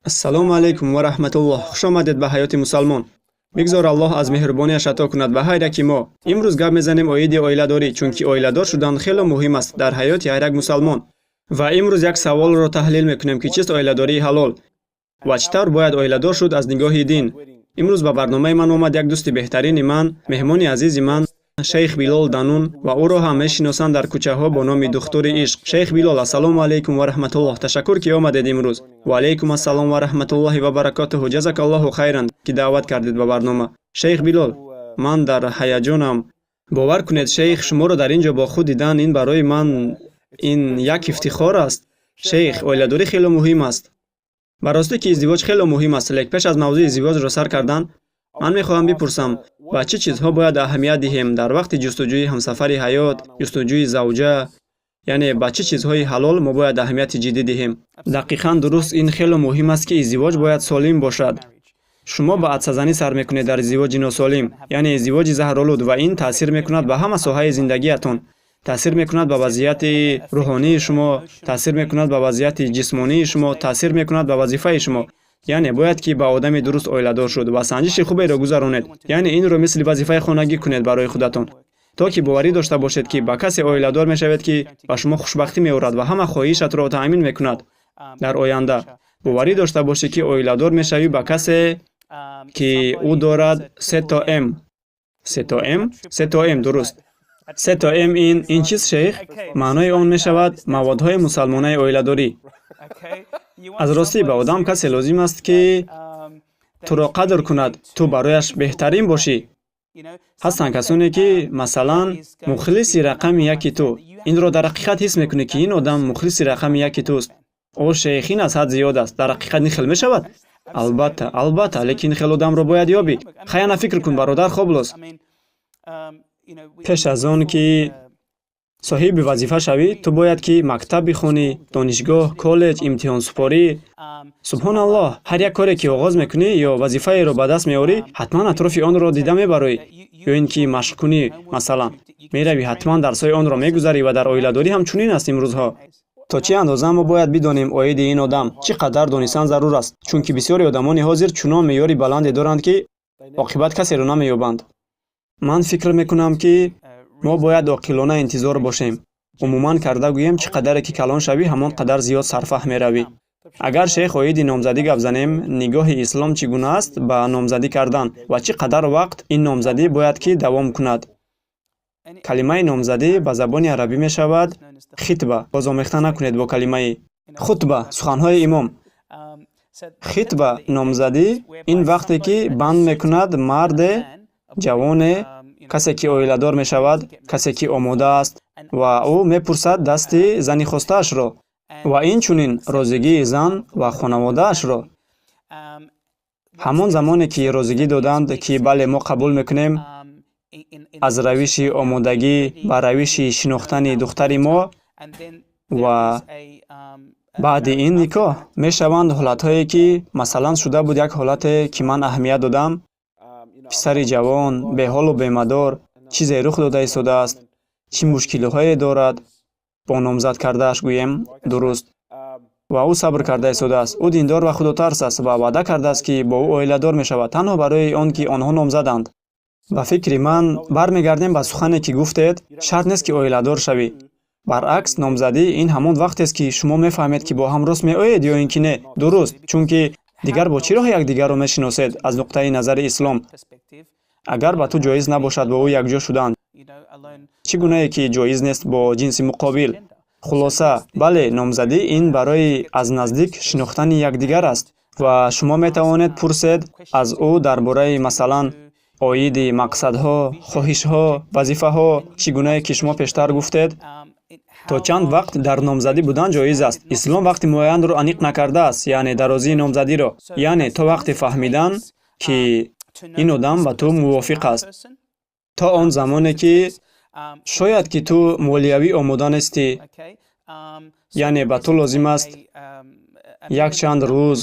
Ассалому алайкум ва раҳматуллоҳ. Хуш омадед ба «Ҳаёти мусалмон». Бигзор Аллоҳ аз меҳрубониаш ато кунад ба ҳар яки мо. Имрӯз гап мезанем оиди оиладорӣ, чунки оиладор шудан хело муҳим аст дар ҳаёти ҳар як мусалмон. Ва имрӯз як саволро таҳлил мекунем, ки чист оиладории ҳалол ва чӣ тавр бояд оиладор шуд аз нигоҳи дин. Имрӯз ба барномаи ман омад як дӯсти беҳтарини ман, меҳмони азизи ман, шейх Билол Данун, ва ӯро ҳам мешиносанд дар кӯчаҳо бо номи Духтури Ишқ. Шейх Билол, ассалому алайкум ва раҳматуллоҳ, ташаккур, ки омадед имрӯз. Ва алайкум ассалом ва раҳматуллоҳи ва баракотуҳу. Ҷазакаллоҳу хайран, ки даъват кардед ба барнома. Шейх Билол, ман дар ҳаяҷонам, бовар кунед. Шейх, шуморо дар ин ҷо бо худ дидан, ин барои ман ин як ифтихор аст. Шейх, оиладорӣ хело муҳим аст. Ба ростӣ, ки издивоҷ хело муҳим аст, лек пеш аз мавзӯи издивоҷро сар кардан ман мехоҳам бипурсам, ба чӣ чизҳо бояд аҳамият диҳем дар вақти ҷустуҷӯи ҳамсафари ҳаёт, ҷустуҷӯи завҷа, яъне ба чӣ чизҳои ҳалол мо бояд аҳамияти ҷиддӣ диҳем? Дақиқан дуруст, ин хело муҳим аст, ки издивоҷ бояд солим бошад. Шумо ба атсазанӣ сар мекунед дар издивоҷи носолим, яъне издивоҷи заҳролуд, ва ин таъсир мекунад ба ҳама соҳаи зиндагиятон, таъсир мекунад ба вазъияти рӯҳонии шумо, таъсир мекунад ба вазъияти ҷисмонии шумо, таъсир мекунад ба вазифаи шумо. Яъне бояд ки ба одами дуруст оиладор шуд ва санҷиши хуберо гузаронед, яъне инро мисли вазифаи хонагӣ кунед барои худатон, то ки боварӣ дошта бошед, ки ба касе оиладор мешавед, ки ба шумо хушбахтӣ меорад ва ҳама хоҳишатро таъмин мекунад дар оянда. Боварӣ дошта бошӣ, ки оиладор мешавӣ ба касе, ки ӯ дорад сето М, сето М, сето М, дуруст, сето М. Ин чист, шейх? Маънои он мешавад маводҳои мусалмонаи оиладорӣ. Аз ростӣ, ба одам касе лозим аст, ки туро қадр кунад, ту барояш беҳтарин бошӣ. Ҳастанд касоне, ки масалан мухлиси рақами яки ту, инро дар ҳақиқат ҳис мекунӣ, ки ин одам мухлиси рақами яки туст. О, шейх, ин аз ҳад зиёд аст. Дар ҳақиқат ин хел мешавад? Албатта, албатта, лекин ин хел одамро бояд ёбӣ. Хаяна фикр кун, бародар Хоблос, пеш аз он ки соҳиби вазифа шавӣ, ту бояд ки мактаб бихонӣ, донишгоҳ, коллеҷ, имтиҳонсупорӣ. Субҳоналлоҳ, ҳар як коре ки оғоз мекунӣ ё вазифаеро ба даст меорӣ, ҳатман атрофи онро дида мебароӣ ё ин ки машқкунӣ, масалан, меравӣ, ҳатман дарсҳои онро мегузарӣ. Ва дар оиладорӣ ҳам чунин аст. Имрӯзҳо то чӣ андоза мо бояд бидонем оиди ин одам, чӣ қадар донистан зарур аст? Чунки бисёри одамони ҳозир чунон меъёри баланде доранд, ки оқибат касеро намеёбанд. Ман фикр мекунам, ки мо бояд оқилона интизор бошем. Умуман карда гӯем, чӣ қадаре ки калон шавӣ, ҳамон қадар зиёд сарфаҳм меравӣ. Агар, шейх, оиди номзадӣ гап занем, нигоҳи ислом чӣ гуна аст ба номзадӣ кардан ва чӣ қадар вақт ин номзадӣ бояд ки давом кунад? Калимаи номзадӣ ба забони арабӣ мешавад хитба. Боз омехта накунед бо калимаи хутба, суханҳои имом. Хитба, номзадӣ, ин вақте ки банд мекунад марде ҷавоне, касе ки оиладор мешавад, касе ки омода аст, ва ӯ мепурсад дасти зани хостаашро ва инчунин розигии зан ва хонаводаашро. Ҳамон замоне ки розигӣ доданд, ки бале, мо қабул мекунем, аз равиши омодагӣ ба равиши шинохтани духтари мо ва баъди ин никоҳ мешаванд. Ҳолатҳое ки масалан шуда буд, як ҳолате ки ман аҳамият додам: писари ҷавон беҳолу бемадор, чизе рух дода истодааст, чӣ мушкилиҳое дорад бо номзад кардааш, гӯем, дуруст, ва ӯ сабр карда истодааст. Ӯ диндор ва худотарс аст ва ваъда кардааст, ки бо ӯ оиладор мешавад, танҳо барои он ки онҳо номзаданд. Ба фикри ман, бармегардем ба сухане ки гуфтед: шарт нест, ки оиладор шавӣ. Баръакс, номзадӣ ин ҳамон вақтест, ки шумо мефаҳмед, ки бо ҳам рост меоед ё ин ки не. Дуруст, чунки дигар бо чӣ роҳ якдигарро мешиносед? Аз нуқтаи назари ислом, агар ба ту ҷоиз набошад бо ӯ якҷо шудан, чӣ гунае ки ҷоиз нест бо ҷинси муқобил. Хулоса, бале, номзадӣ ин барои аз наздик шинохтани якдигар аст ва шумо метавонед пурсед аз ӯ дар бораи, масалан, оиди мақсадҳо, хоҳишҳо, вазифаҳо, чӣ гунае ки шумо пештар гуфтед. То чанд вақт дар номзадӣ будан ҷоиз аст? Ислом вақти муайянро аниқ накардааст, яъне дарозии номзадиро, яъне то вақте фаҳмидан, ки ин одам ба ту мувофиқ аст, то он замоне ки шояд ки ту молиявӣ омода нестӣ, яъне ба ту лозим аст якчанд рӯз,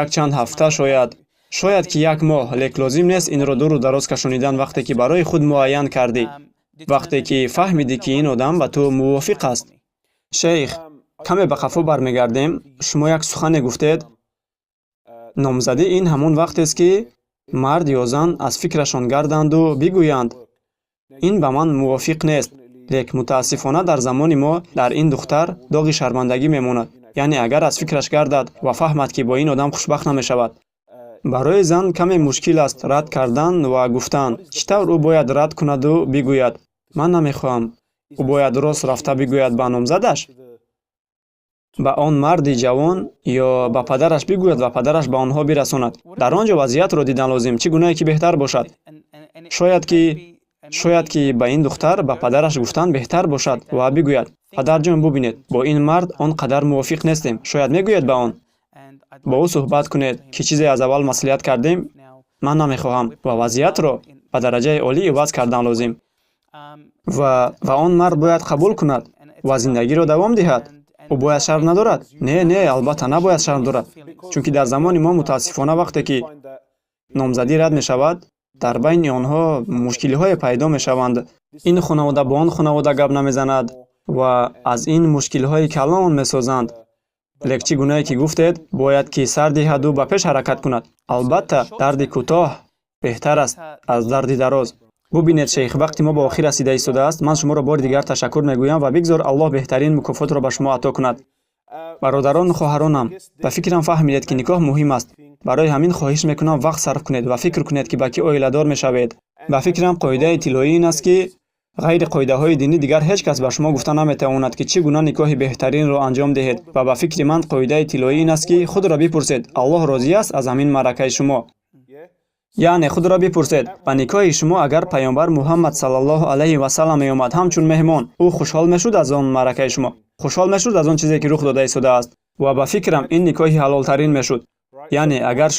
якчанд ҳафта, шояд ки як моҳ, лек лозим нест инро дуру дароз кашонидан. Вақте ки барои худ муайян кардӣ, вақте ки фаҳмидӣ, ки ин одам ба ту мувофиқ аст. Шейх, каме ба қафо бармегардем. Шумо як сухане гуфтед. Номзадӣ ин ҳамон вақтест, ки мард ё зан аз фикрашон гарданду бигӯянд: «Ин ба ман мувофиқ нест». Лек мутаассифона, дар замони мо дар ин духтар доғи шармандагӣ мемонад. Яъне агар аз фикраш гардад ва фаҳмад, ки бо ин одам хушбахт намешавад. Барои зан каме мушкил аст рад кардан ва гуфтан. Чӣ тавр ӯ бояд рад кунаду бигӯяд: «Ман намехоҳам»? Ӯ бояд рост рафта бигӯяд ба номзадаш, ба он марди ҷавон, ё ба падараш бигӯяд ва падараш ба онҳо бирасонад. Дар он ҷо вазъиятро дидан лозим, чӣ гунае ки беҳтар бошад. Шояд ки ба ин духтар ба падараш гуфтан беҳтар бошад ва бигӯяд: «Падарҷон, бубинед, бо ин мард он қадар мувофиқ нестем». Шояд мегӯяд ба он, бо ӯ суҳбат кунед, ки чизе аз аввал маслиҳат кардем, ман намехоҳам, ва вазъиятро ба дараҷаи олӣ иваз кардан лозим. Ва он мард бояд қабул кунад ва зиндагиро давом диҳад. Ӯ бояд шарм надорад? Не, албатта, набояд шарм дорад, чунки дар замони мо, мутаассифона, вақте ки номзадӣ рад мешавад, дар байни онҳо мушкилиҳое пайдо мешаванд. Ин хонавода бо он хонавода гап намезанад ва аз ин мушкилиҳои калон месозанд. Лек чӣ гунае ки гуфтед, бояд ки сар диҳаду ба пеш ҳаракат кунад. Албатта, дарди кӯтоҳ беҳтар аст аз дарди дароз. Бубинед, шейх, вақти мо ба охир расида истодааст. Ман шуморо бори дигар ташаккур мегӯям ва бигзор Аллоҳ беҳтарин мукофотро ба шумо ато кунад. Бародарону хоҳаронам, ба фикрам, фаҳмидед, ки никоҳ муҳим аст. Барои ҳамин хоҳиш мекунам, вақт сарф кунед ва фикр кунед, ки ба кӣ оиладор мешавед. Ба фикрам, қоидаи тиллоӣ ин аст, ки ғайри қоидаҳои динӣ дигар ҳеҷ кас ба шумо гуфта наметавонад, ки чӣ гуна никоҳи беҳтаринро анҷом диҳед. Ва ба фикри ман, қоидаи тиллоӣ ин аст, ки худро бипурсед: Аллоҳ розӣ аст аз ҳамин маъракаи шумо? Яъне худро бипурсед: ба никоҳи шумо агар паёмбар Муҳаммад саллаллоҳу алайҳи васаллам меомад ҳамчун меҳмон, ӯ хушҳол мешуд аз он маъракаи шумо, хушҳол мешуд аз он чизе, ки рух дода истодааст? Ва ба фикрам, ин никоҳи ҳалолтарин мешуд. Яъне агар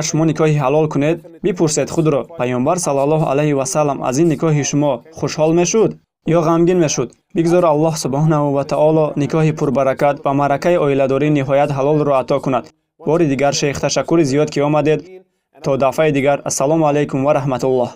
шумо никоҳи ҳалол кунед, бипурсед худро: паёмбар саллаллоҳу алайҳи васаллам аз ин никоҳи шумо хушҳол мешуд ё ғамгин мешуд? Бигзор Аллоҳ субҳонаҳу ва таоло никоҳи пурбаракат ва маъракаи оиладории ниҳоят ҳалолро ато кунад. Бори дигар, шейх, ташаккури зиёд, ки омадед. То дафъаи дигар, ассалому алайкум ва раҳматуллоҳ.